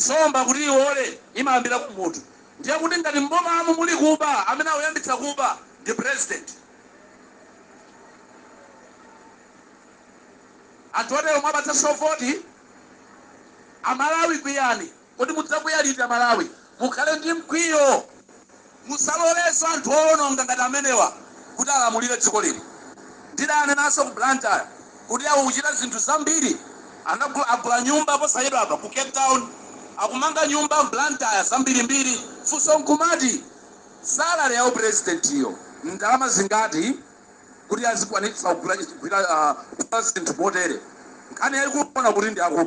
Nsomba kuti iwole imayambira kumutu. Ndiye kuti ngati m'bomamu muli kuba, amene akuyambitsa kuba ndi president. Anthu otero mwapatsanso voti? Amalawi kwiyani. Kodi mudzakwiya liti amalawi? Mukhale ndi mkwiyo. Musalolenso anthu owononga ngati amenewa kuti alamulire dziko lino. Ndidanenanso ku Blantyre kuti akuchita zinthu zambiri. Anagula, agula nyumba posachedwapa ku Cape Town, akumanga nyumba m'Blantyre zambirimbiri. Funso nkumati, salary ya upresidentiyo ndalama zingati kuti azikwanitsa kugula, kugwira, kugula zinthu motere? Nkhani yaikulu kuona kuti ndi akuba.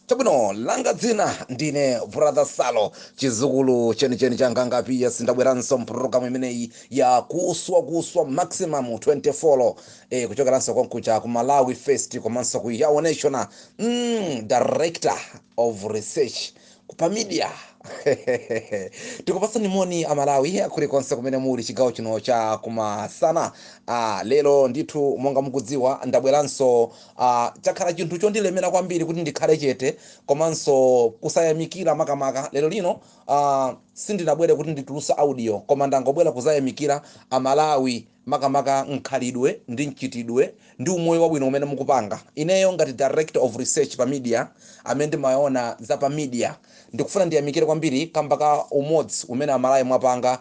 Chabwino, langa dzina ndine Brother Salo, chizukulu chenicheni cha Nganga PS. Ndabweranso mpulogalamu imeneyi ya Kuswa Kuswa Maximum 24, kuchokeranso konkuja ku Malawi First komanso ku Yao National, Director of Research pa media. Tikupasani moni amalawi kulikonse kumene muli chigawo chino cha kumasana. Lero ndithu monga mukudziwa ndabweranso. Chakhala chinthu chondilemera kwambiri kuti ndikhale chete komanso kusayamikira makamaka lero lino. Sindinabwere kuti ndituluse audio, koma ndangobwera kuzayamikira amalawi, makamaka mkhalidwe ndi mchitidwe ndi umoyo wabwino umene mukupanga. Ineyo ngati Director of Research pa media, amene ndimaona za pa media, ndikufuna ndiyamikire kwambiri kamba ka umodzi umene amalawi mwapanga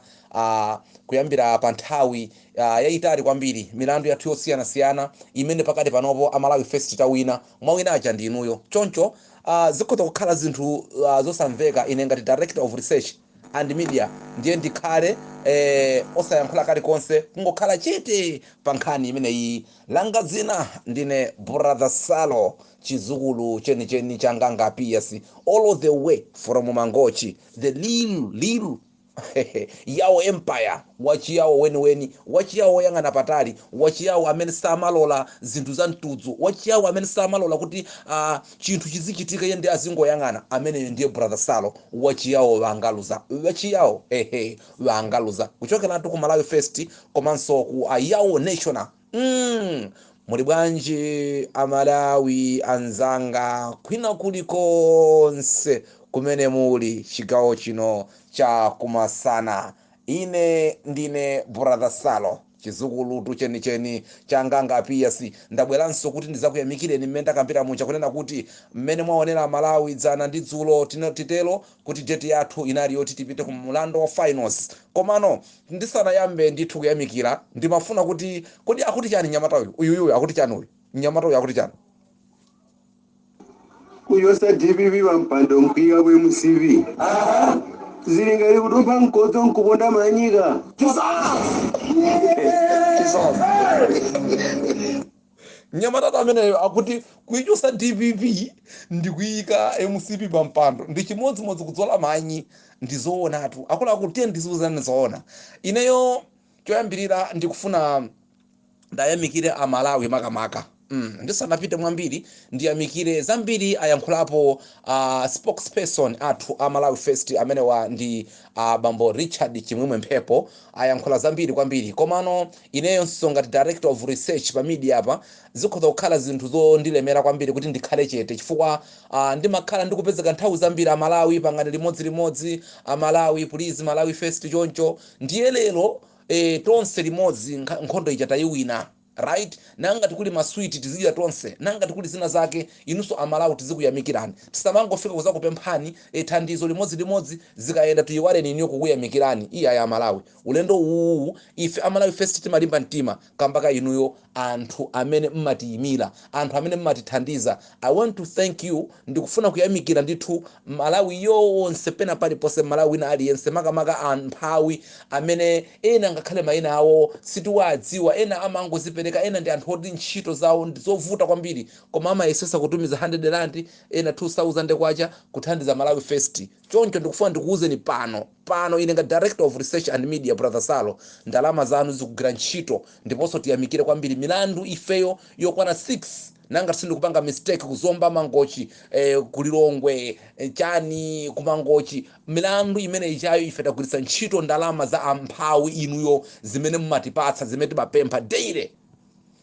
kuyambira pa nthawi yayitali kwambiri. Milandu yathu yosiyanasiyana imene pakati panopo amalawi First tawina, mwawina aja ndi inuyo. Choncho zikhoza kukhala zinthu zosamveka ine ngati Director of Research and Media ndiye ndikhale osayankhula kalikonse, kungokhala chete pa nkhani imeneyi. Langa dzina ndine Brother Salo, chizukulu chenicheni cha Nganga PS, all the way from Mangochi, the little little Yawo Empire, wachiyawo weniweni, wachiyawo woyang'ana patali, wachiyawo amene samalola zinthu za mtudzu, wachiyawo amene samalola kuti chinthu chizichitika iye ndi azingoyang'ana. Ameneyo ndiye Brother Salo, wachiyawo wangaluza, wachiyawo ehe wangaluza, kuchokeratu ku Malawi First komanso ku Ayawo National. Muli bwanji amalawi anzanga kwina kulikonse kumene muli chigawo chino cha kumasana? Ine ndine Brother Salo, chizukulutu chenicheni cha Nganga PS. Ndabweranso kuti ndizakuyamikireni mmene ndakambira muja kunena kuti mmene mwaonera Malawi dzana ndi dzulo, titero kuti date yathu inali yoti tipite ku mlando wa finals. Komano ndisanayambe ndithu kuyamikira, ndimafuna kuti, kodi akuti chani nyamata uyu? Uyuyuyu akuti chani? Uyu mnyamata uyu akuti chani? Kuchosa DPP pampando nkuyika ku MCP zili ngati kutumpha mkodzo nkuponda manyika. Jesus! Mnyamata ameneyo akuti kuichosa DPP ndi kuyika MCP pampando ndi chimodzimodzi kudzola manyi. Ndizoonatu akuluakulu, tiye ndiziuzani zoona. Ineyo choyambirira ndikufuna ndayamikire amalawi makamaka. Ndisanapite mwambiri, ndiyamikire zambiri ayankhulapo spokesperson athu a Malawi First, amenewa ndi bambo Richard Chimwemwe Mphepo, ayankhula zambiri kwambiri. Komano ineyonso ngati Director of Research pa media apa, zikhoza kukhala zinthu zondilemera kwambiri kuti ndikhale chete, chifukwa ndimakhala ndikupezeka nthawi zambiri, amalawi pangani limodzilimodzi, amalawi please, Malawi First. Choncho ndiye lero tonse limodzi nkhondo ija tayiwina, right? Nanga tikuli maswiti tizidya tonse, nanga tikuli zina zake, inunso amalawi tizikuyamikirani. Tisamangofika kuzakupemphani thandizo limodzi, zikayenda tiyiwaleni iniyo kukuyamikirani. Iya ya amalawi, ulendo uwu ife amalawi First timalimba mtima kamba ka inuyo, anthu amene mmatiyimira, anthu amene mmatithandiza. I want to thank you. Ndikufuna kuyamikira ndithu Malawi yonse pena paliponse, Malawi wina aliyense, makamaka amphawi amene ena ngakhale mayina awo sitiwadziwa, ena amangozipereka, ena ndi anthu oti ntchito zawo ndi zovuta kwambiri, koma amayesesa kutumiza 100 rand, ena 2000 kwacha kuthandiza Malawi First. Choncho ndikufuna ndikuwuzeni pano pano, ine nga Director of Research and Media Brother Salo, ndalama zanu zikugwira ntchito. Ndiponso tiyamikire kwambiri milandu ifeyo yokwana 6, nanga sindikupanga mistake, kuzomba, Mangochi, kulilongwe, chani, kumangochi, milandu imene ichayo ife tagwiritsa ntchito ndalama za amphawi inuyo zimene mumatipatsa, zimene timapempha daily.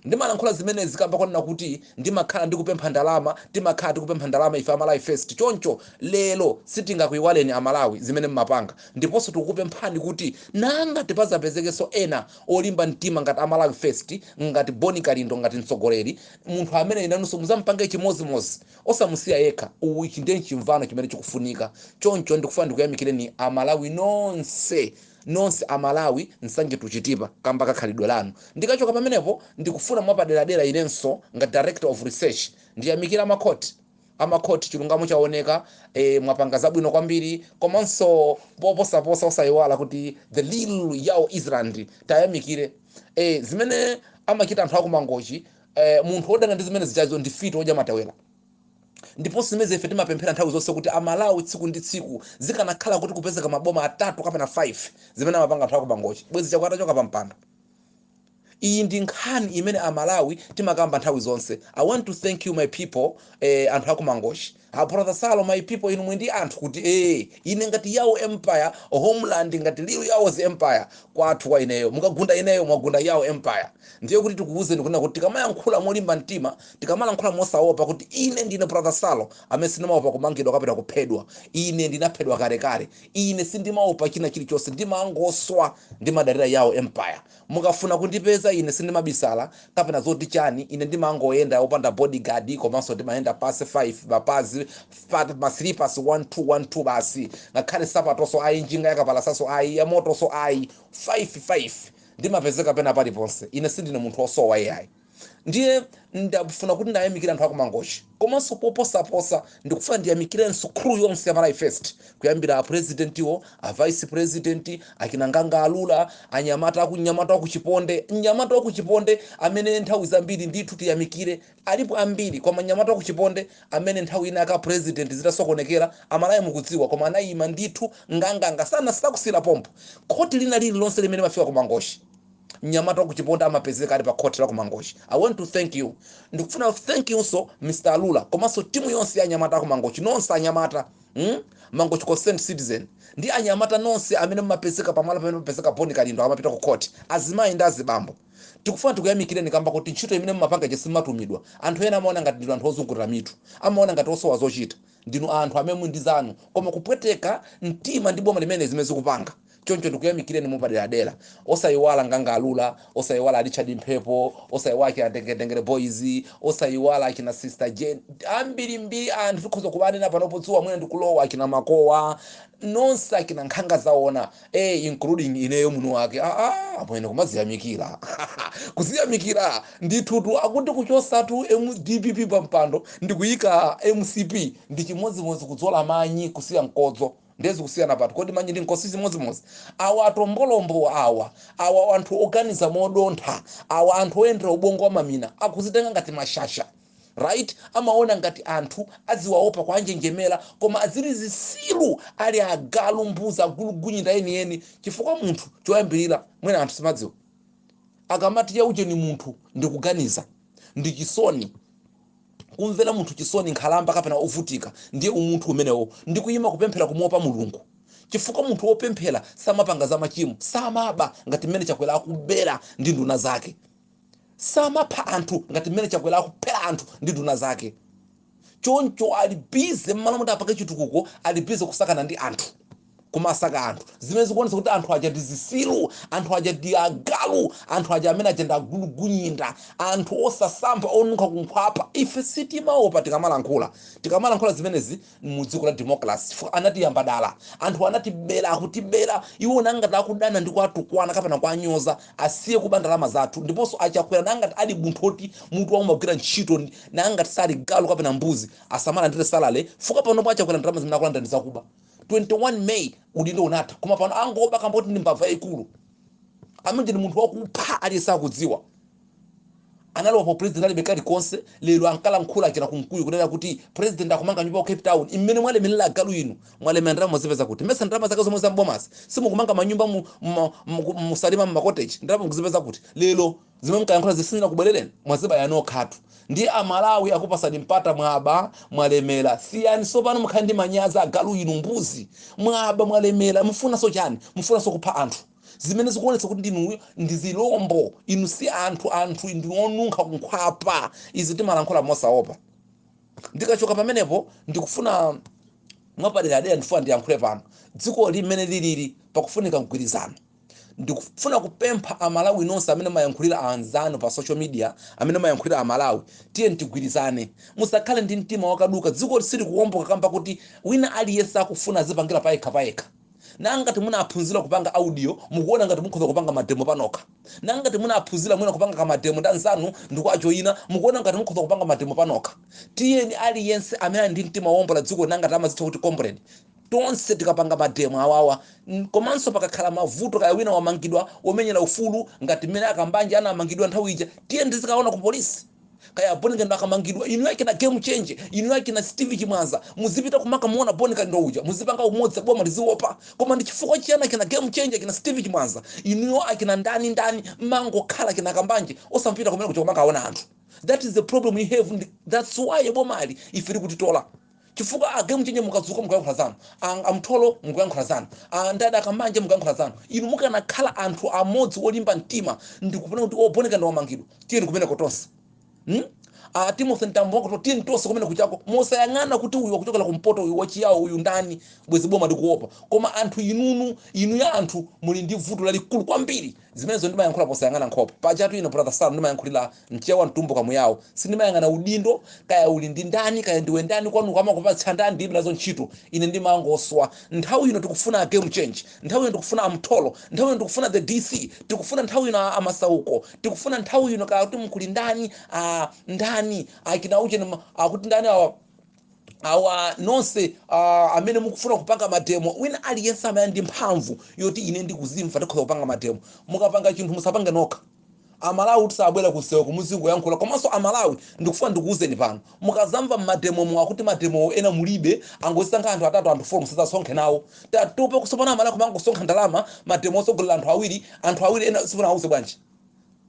Ndimalankhula zimenezi kamba konena kuti ndimakhala ndikupempha ndalama, timakhala tikupempha ndalama ife Amalawi First. Choncho lero sitingakuyiwaleni Amalawi zimene mmapanga, ndiponso tikukupemphani kuti nanga tipazapezekenso ena olimba mtima ngati Amalawi First, ngati Boni Kalindo, ngati mtsogoleri, munthu amene inanunso muzampange chimozimozi, osamusiya yekha. Uwu ichi ndiye chimvano chimene chikufunika. Choncho ndikufuna ndikuyamikireni Amalawi nonse, nonse Amalawi Nsanje tuchitipa, kamba kakhalidwe lanu. Ndikachoka pamenepo, ndikufuna mwapaderadera inenso ngati director of research ndiyamikira amakhoti. Amakhoti, chilungamo chaoneka. Mwapanga zabwino kwambiri. Komanso poposaposa osayiwala kuti the little Yao Island tayamikire. Zimene amachita anthu akumangochi, munthu wodana ndi zimene zichazo ndi fito odya matawera. Ndiponso zimene ife timapemphera nthawi zonse kuti Amalawi tsiku ndi tsiku zikanakhala kuti kupezeka maboma atatu kapena 5, zimene amapanga anthu akumangochi, bwezi Chakwera atachoka pa mpando. Iyi ndi nkhani imene Amalawi timakamba nthawi zonse. I want to thank you, my people, anthu akumangochi. Brother Salo, my people, inu mwe ndi anthu kuti ine ngati Yawo Empire homeland, ngati Lil Yawo's Empire, kwathu kwa ineyo, mukagunda ineyo mwagunda Yawo Empire. Ndiye kuti tikuwuzeni kunena kuti tikamayankhula molimba mtima, tikamalankhula mosaopa kuti ine ndine Brother Salo amene sindimaopa kumangidwa kapena kuphedwa. Ine ndinaphedwa kalekale. Ine sindimaopa china chilichonse, ndimangoswa, ndimadalira Yawo Empire. Mukafuna kundipeza ine, sindimabisala kapena zoti chani. Ine ndimangoyenda opanda bodyguard, komanso ndimayenda pasi 5 mapazi, ma slippers 1 2 1 2 basi. Ngakhale sapatoso ayi, njinga yakapalasaso ayi, yamotoso ayi, 5 5 ndimapezeka pena paliponse. Ine sindine munthu osowa iyayi. Ndiye ndafuna kuti ndayamikire anthu akumangochi. Komanso poposaposa ndikufuna ndiyamikirenso crew yonse ya Malawi First, kuyambira a presidentiwo, a vice president, akinanganga alula, anyamata akunyamata wakuchiponde, mnyamata wakuchiponde amene nthawi zambiri ndithu tiyamikire. Alipo ambiri, koma mnyamata wakuchiponde amene nthawi ina aka president zitasokonekera, Amalawi mukudziwa, koma anayima ndithu nganganga, sana sakusira pompo. Khoti lina lililonse limene mafika kumangochi, mnyamata wakuchiponda amapezeka ali pa khoti la kumangochi. I want to thank you. Ndikufuna thank you so Mr Alula, komanso timu yonse ya anyamata akumangochi, nonse anyamata, Mangochi concerned citizen ndi anyamata nonse amene mumapezeka pamalo pamene mumapezeka Boni Kalindo amapita ku court, azimayi ndi azibambo, tikufuna tikuyamikireni kamba kuti ntchito imene mumapanga chesimatumidwa. Anthu ena amaona ngati ndinu anthu ozungulira mitu, amaona ngati osowa zochita. Ndinu anthu amene muli ndi zanu, koma kupweteka mtima ndi boma limene zimene zikupanga. Choncho ndikuyamikireni mupaderadera. Osayiwala Nganga Alula, osayiwala Richard Mphepo, osayiwala china Tengere Boys, osayiwala china Sister Jane, ambirimbiri anthu tikhoza kubanena panopo. Dzuwa mwina ndikulowa, achina Makowa nonse, achina Nkhanga zaona, including ineyo muno wake. Mwene kumaziyamikira, kuziyamikira ndithutu. Akuti kuchosatu MDPP pampando ndikuyika MCP ndi chimodzimodzi kudzola manyi kusiya mkodzo. Ndezi kusiyana pati? Kodi manyi ndi nkosi zimodzimodzi? Awa atombolombo awa, awa anthu oganiza modontha awa, anthu oyendera ubongo wa mamina, akuzitenga ngati mashasha, right? Amaona ngati anthu aziwaopa kwanjenjemera, koma azili zisilu, ali agalu, mbuzi, agulugunyinda enieni. Chifukwa munthu choyambirira, mwina anthu simadziwa, akamati yauje ni munthu ndikuganiza ndi chisoni, kumvera munthu chisoni, nkhalamba kapena ovutika, ndiye umunthu umenewo, ndikuyima kupemphera, kumuopa Mulungu. Chifukwa munthu wopemphera samapanga za machimo, samaba ngati mmene Chakwera akubera ndi nduna zake, samapha anthu ngati mmene Chakwera akuphera anthu ndi nduna zake. Choncho ali busy, mmalo moti apange chitukuko, ali busy kusakana ndi anthu, kumasaka anthu, zimene zikuonetsa kuti anthu aja ndi zisilu, anthu aja ndi agalu, anthu aja amene aja ndi agulugunyinda, anthu osasamba, onunkha kunkhwapa. Ife sitimaopa tikamalankhula, tikamalankhula zimenezi mu dziko la democracy, chifukwa anatiyamba dala. Anthu anatibera, akutibera. Iwo nangati akudana ndi kwatukwana kapena kwanyoza, asiye kuba ndalama zathu. Ndiponso achakwera nangati ali munthu oti mutu wawo umagwira ntchito, nangati sali galu kapena mbuzi, asamalandire salary. Fuka panopo achakwera ndalama zimene akulanda ndi zakuba. 21 May udindo unatha, koma pano angoba kamboti ndi mbava yayikulu. Amene ndi munthu wakupha, aliyense akudziwa. Analowa po president alibe kalikonse. Lero ankalankhula achina Kunkuyu kunena kuti president akumanga nyumba ku Cape Town. Imene mwalemerera agalu inu, mwalemera ndalama muzipeza kuti? Mesa ndalama zake zomwe zambomasi? Simukumanga manyumba musalima mma cottage? Ndalama mukuzipeza kuti? Lero zimene mkayankhula zisinira kubwerereni, mwazibaya nokhatu. Ndiye Amalawi akupasani mpata. Mwaba, mwalemera, siyani sopano, mukhale ndi manyazi agalu inu, mbuzi. Mwaba, mwalemera, mufunanso chani? Mufunanso kupha anthu? Zimene zikuonetsa kuti ndinuyo ndi zilombo, inu si anthu, anthu ndi onunkha kunkhwapa. Izi timalankhula mosaopa. Ndikachoka pamenepo, ndikufuna mwapaderadera, ndifuna ndiyankhule pano. Dziko limene lilili pakufunika mgwirizano. Ndikufuna kupempha Amalawi nonse amene mayankhulira anzanu pa social media, amene mayankhulira Amalawi, tiye tigwirizane, musakhale ndi mtima wakaduka. Dziko silikuwomboka kamba kuti wina aliyense akufuna azipangira payekha payekha. Nangati munaphunzira kupanga audio, mukuona ngati mukhoza kupanga mademo panokha? Nangati munaphunzira mwina kupanga kamademo ndi anzanu ndikuajoyina, mukuona ngati mukhoza kupanga mademo panokha? Tiyeni, aliyense amene ali ndi mtima wombola dziko, nangati amazitcha kuti comrade, tonse tikapanga mademo awawa, komanso pakakhala mavuto, kaya wina wamangidwa womenyera ufulu, ngati mmene akambanja anamangidwa nthawi ija, tiye ndizikaona ku polisi. Kaya Boni Kalindo akamangidwa, inu akina Game Change, inu akina Steve Chimwaza, muzipita kumakamuona Boni Kalindo uja, muzipanga umodzi, boma liziopa. Koma ndi chifukwa chiyani akina Game Change, akina Steve Chimwaza, inuyo akina ndani ndani, mangokhala akina Kambanje, osampita kumene kuja kumakaona anthu? That is the problem we have. That's why bomali ife likutitola, chifukwa a Game Change mukadzuka mukuyankhula zanu, amtholo mukuyankhula zanu, ndada Akambanje mukuyankhula zanu. Inu mukanakhala anthu amodzi olimba mtima ndikupona kuti Boni Kalindo wamangidwa, tiyeni kumeneko tonse, Timothy Mtambo wako, tiyeni tonse kumene kuchako, mosayang'ana kuti uyu wakuchokera kumpoto, uyu wachiyawo, uyu ndani, bwezi boma ndikuopa. Koma anthu inunu, inu ya anthu muli ndi vuto lalikulu kwambiri. Zimenezo ndimayankhula posayang'ana nkhope. Pajatu ine Brother Sam ndimayankhulira Mchewa, Mtumbuka, Muyawo. Sindimayang'ana udindo, kaya uli ndi ndani, kaya ndiwe ndani, kwanu amakupatsa ndani, ndilibe nazo ntchito. Ine ndimangoswa. Nthawi ino tikufuna a Game Change, nthawi ino tikufuna amtholo, nthawi ino tikufuna the DC, tikufuna nthawi ino amasauko, tikufuna nthawi ino kaya kuti mkuli ndani, ndani akina ucheni, akuti ndani awa, awa nonse amene mukufuna kupanga mademo. Wina aliyense amene ndi mphamvu yoti ine ndikuzimva ndikhoza kupanga mademo, mukapanga chinthu musapange nokha. Amalawi tisabwera kusewa kumuzingo yankhula. Komanso Amalawi, ndikufuna ndikuwuzeni pano, mukazamva mmademo mwakuti mademo ena mulibe, angosankha anthu atatu, anthu 4, musadzasonkhe nawo. Tatopa kusopana. Amalawi kumangosonkha ndalama, mademo osogolera anthu awiri, anthu awiri ena sifuna auze bwanji.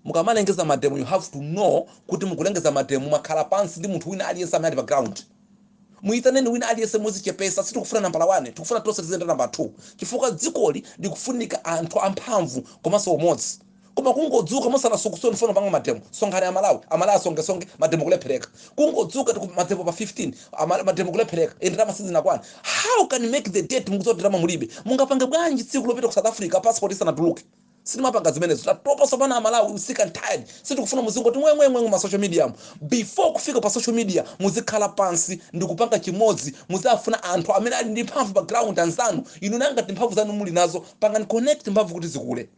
Mukamalengeza mademo, you have to know kuti mukulengeza mademo, makhala pansi ndi munthu wina aliyense amene ali pa ground. Muyitaneni wina aliyense muzichepesa. Sitikufuna nambala 1, tikufuna tonse tiziyenda namba 2, chifukwa dzikoli likufunika anthu amphamvu komanso umodzi. Koma kungodzuka musanasukusoni, ndifuna panga mademo, sonkhani Amalawi, Amalawi asongesonge, mademo kulephereka. Kungodzuka mademo pa 15, mademo kulephereka, ndalama sizinakwana. How can you make the date mukudziwa kuti ndalama mulibe? Mungapange bwanji tsiku lopita ku South Africa passport isanatuluke? Sitimapanga zimenezo. Tatopa sopana Amalawi, we sick and tired. Sitikufuna muzingoti mwemwemwe ma social media. Before kufika pa social media, muzikhala pansi ndikupanga chimodzi. Muzafuna anthu amene ali ndi mphamvu pa ground, anzanu. Inu nangati mphamvu zanu muli nazo, pangani connect mphamvu kuti zikule.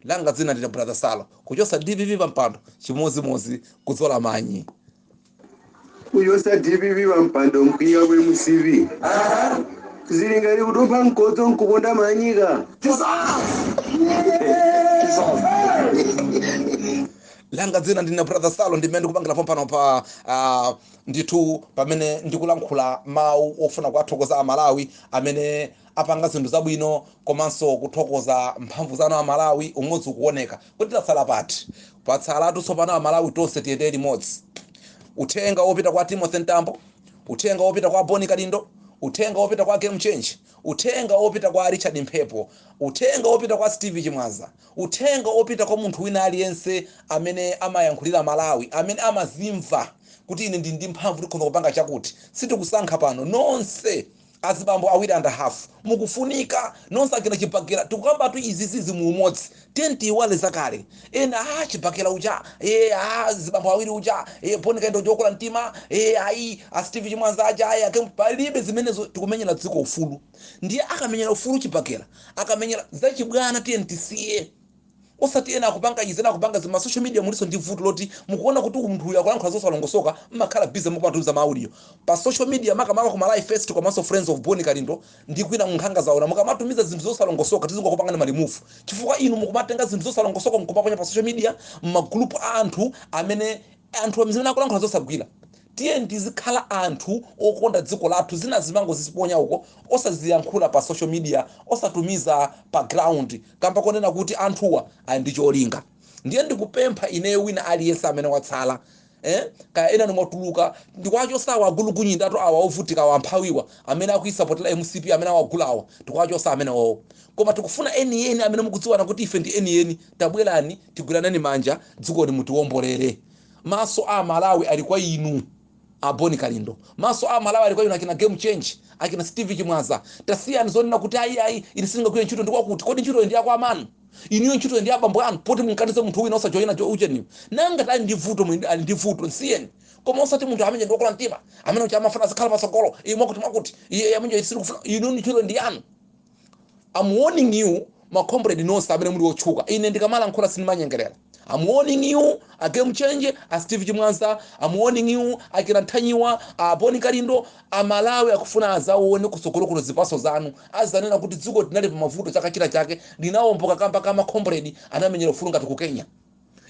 Langa dzina ndine Brother Salo. Kuchosa DPP pa mpando chimozimozi kudzola manyi. Kuchosa DPP pampando mkwiya kwe MCP zili ngati kutumpha mkodzo nkuponda manyika. Langa dzina ndine Brother Salo. Ndimene ndikupangira pompano pa ndithu pamene ndikulankhula mawu ofuna kuwathokoza Amalawi amene apanga zinthu zabwino, komanso kuthokoza mphamvu zanu Amalawi. Umodzi ukuoneka kuti tatsala pati? Patsalatu tsopano Amalawi tonse tiyendere limodzi. Uthenga wopita kwa Timothy Mtambo, uthenga wopita kwa Boni Kalindo, uthenga wopita kwa Game Change, uthenga wopita kwa Richard Mphepo, uthenga wopita kwa Steve Chimwaza, uthenga wopita kwa munthu wina aliyense amene amayankhulira Malawi, amene amazimva kuti ine ndi ndi mphamvu, tikhoza kupanga chakuti. Sitikusankha pano. Nonse azibambo awiri and a half mukufunika, nonse akina Chibakera, tikukambatu izizizi mu umodzi. Tiye zakale ena, Chibakera uja, zibambo awiri uja, Boni Kalindo uja, mtima, ayi, a Steve Chimwaza aja, ayi, ake palibe zimenezo. Tikumenyera dziko ufulu. Ndiye akamenyera ufulu Chibakera, akamenyera zachibwana, tiye tisiye. Osati ena akupanga izi, ena akupanga zima social media. Muliso ndi vuto loti mukuona kuti munthu uyu akulankhula zosalongosoka, mmakhala busy mukumatumiza ma audio pa social media, makamaka ku Malawi First komanso Friends of Boni Kalindo ndi kwina munkhanga zaona. Mukamatumiza zinthu zosalongosoka, tizingokupangani ma remove, chifukwa inu mukumatenga zinthu zosalongosoka mukumaponya pa social media m'magulupu a anthu amene anthu amene akulankhula zosagwira. Tiye tizikhala anthu okonda dziko lathu. Zina zimango ziziponya uko, osaziyankhula pa social media, osatumiza pa ground, kamba konena kuti anthuwa ali ndi cholinga. Ndiye ndikupempha ineyo, wina aliyense amene watsala. Kaya ena nomwatuluka ndikwachosawa agulugunyindatu awa ovutika awa amphawiwa amene akuisapotera MCP, amene awagulawa, tikwachosa amene wawo. Koma tikufuna enieni amene mukudziwana kuti ife ndi enieni. Tabwerani, tigwiraneni manja, dzikoli mutiwombolere. Maso a Malawi ali kwa inu, aboni Kalindo. Maso a Malawi ali kwa inu, akina Game Change, akina Steve Chimwaza. Tasiyani zonena kuti ayi, ayi, ine sindingagwire ntchito ndikwakuti. Kodi ntchito ndi yako amanu? Inuyo ntchito ndi abambo anu poti munkanize munthu wina osajoyina ucheniyo? Nanga ali ndi vuto, ali ndi vuto, nsiyeni. Koma osati munthu amene ndiwokula mtima, amene uchi amafuna azikhala patsogolo, iye mwakuti mwakuti, iye amene sindikufuna. Inu ntchito ndi yanu. I'm warning you, ma comrade nonse amene muli otchuka. Ine ndikamalankhula sindimanyengerera. I'm warning you, a Game Change, a Steve Chimwanza. I'm warning you, akina Nthanyiwa, a Boni Kalindo. Amalawi akufuna azaone kutsogolo kuno zipaso zanu, azanena kuti dziko tinali pamavuto chaka china chake, linawomboka kamba kama comrade anamenyera ufulu ngati ku Kenya.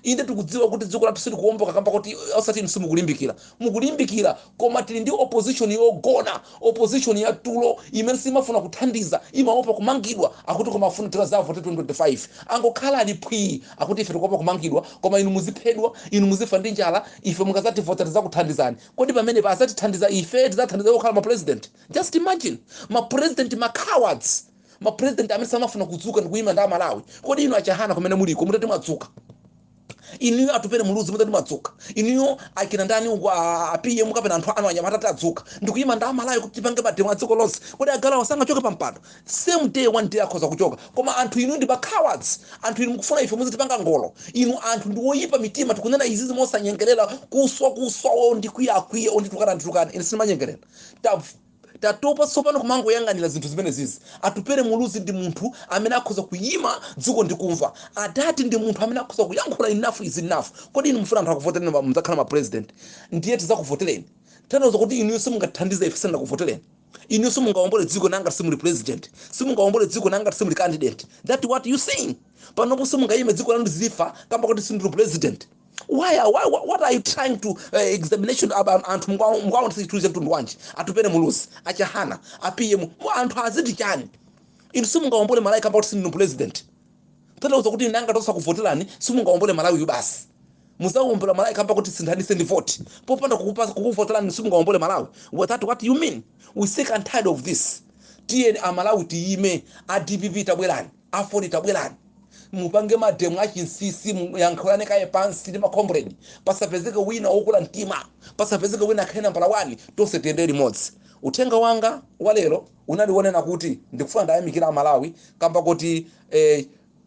Inde, tikudziwa kuti dziko lathu silikuwomboka kamba kuti osati inu simukulimbikira, mukulimbikira, koma tili ndi opposition yogona, opposition ya tulo imene simafuna kuthandiza, imaopa kumangidwa. Akuti koma afuna tikazavote 2025, angokhala ali phwii, akuti ife tikuopa kumangidwa, koma inu muziphedwa, inu muzifa ndi njala, ife mukazativota tizakuthandizani. Kodi pamene pa azatithandiza ife, tizathandiza kukhala ma president? Just imagine, ma president ma cowards, ma president amene samafuna kudzuka ndi kuyima ndi Amalawi. Kodi inu achahana kumene muliko, mutati mwadzuka, inuyo Atupere Muluzi, mutati mwadzuka, inuyo akina ndani uku, a PM kapena anthu anu anyamata atadzuka ndikuyima ndi Amalawi kuti tipange ma demo a dziko lonse, kodi agalawo sangachoke pampando? Same day, one day akhoza kuchoka. Koma anthu inu ndi ma cowards. Anthu inu mukufuna ife muzitipanga ngolo. Inu anthu ndi woyipa mitima. Tikunena izizi mosanyengerera, kuswa kuswa, ondikwiya akwiya, onditukana nditukana, ine sindimanyengerera. Tatopa tsopano kumangoyang'anira zinthu zimene zizi. Atupere Muluzi ndi munthu amene akhoza kuyima dziko ndikumva. Adati ndi munthu amene akhoza kuyankhula, enough is enough. Kodi inu mufuna anthu akuvotereni, mudzakhala ma president, ndiye tizakuvotereni? Tanthauza kuti inuyo simungatithandize ife, sindinakuvotereni. Inuyo simungawombole dziko nanga simuli president, simungawombole dziko nanga simuli candidate. That what you saying panopo? Simungayime, dziko lanu zifa kamba kuti sindili president. Why, what are you trying to examination about anthu? Mukaonesa chithunzi cha mtundu wanji? Atupere Muluzi, achahana, a PM, anthu aziti chani? Inu simungawombole Malawi kamba kuti sindinu president. Tanthauza kuti nanga tosakuvoterani, simungawombole Malawi basi. Muzawombola Malawi kamba kuti sinthanise ndi vote. Popanda kukuvoterani, simungawombole Malawi. Well, that what you mean? We sick and tired of this. Tiyeni Amalawi tiyime. A DPP tabwerani, AFORD tabwerani, mupange ma demo achinsinsi, muyankhulane kaye pansi ndi ma comrade. Pasapezeke wina wokula mtima, pasapezeke wina akhale nambala 1, tonse tiyende limodzi. Uthenga wanga wa lero unali wonena kuti ndikufuna ndayamikira Amalawi kamba kuti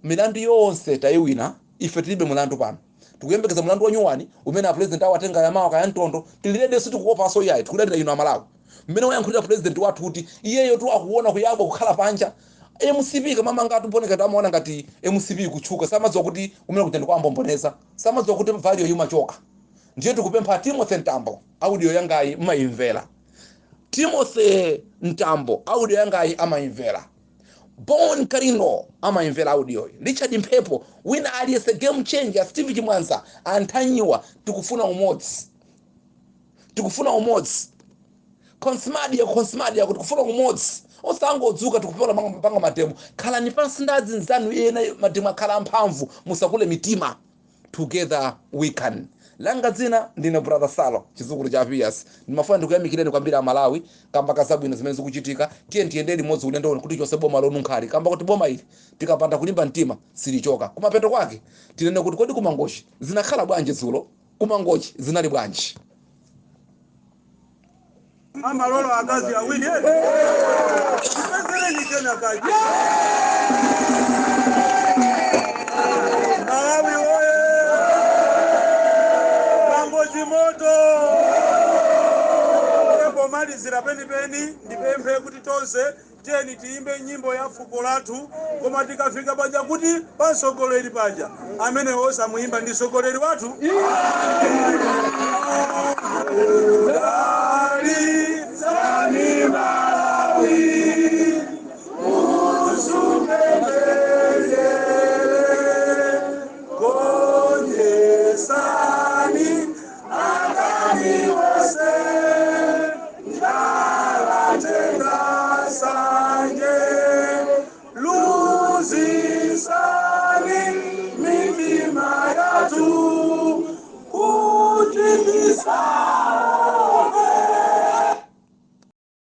milandu yonse tayiwina. Ife tilibe mulandu pano. Tikuyembekeza mulandu wa nyuwani umene a president awo atenga yamawa kaya mtondo. Tiliredenso, tikuopanso iyayi, tikudalira inu Amalawi. Mmene wayankhulira president wathu kuti iyeyo tu akuona kuyabwa kukhala panja, MCP kamamanga atuponeka, amaona ngati MCP kutchuka, samadziwa kuti kumene kuja ndikuambomboneza, samadziwa kuti value imachoka. Ndiye tikupempha Timothy Mtambo, audio yangayi mmayimvera. Timothy Mtambo, audio yangayi amayimvera. Bon Kalindo amayimvera audio. Richard Mphepo, wina aliyense, Game Changer, Steve Chimwanza, Anthanyiwa, tikufuna umodzi, tikufuna umodzi. Consmadia, Consmadia, kuti kufuna umodzi, osangodzuka tikupona panga ma demo. Khalani pansi ndi azinzanu ena, ma demo akhala amphamvu. Musakule mitima. Together we can. Langa dzina ndine Brother Salo, chizukulu cha Pias. Ndimafuna ndikuyamikireni kwambiri Amalawi kamba kazabwino zimene zikuchitika. Tiye tiyende limodzi ulendo uno kuti chonse boma lonunkhali, kamba kuti boma ili tikapanda kulimba mtima silichoka. Kumapeto kwake tinene kuti kodi kumangochi zinakhala bwanji dzulo? Kumangochi zinali bwanji? Amalolo akazi awiri ipezereni tena kaji. Malawi oye! Mangochi moto! Pomalizira penipeni, ndipemphe kuti tonse tiyeni tiyimbe nyimbo ya fuko lathu, koma tikafika paja kuti pasogoleri paja amene osamuyimba ndi sogoleri wathu.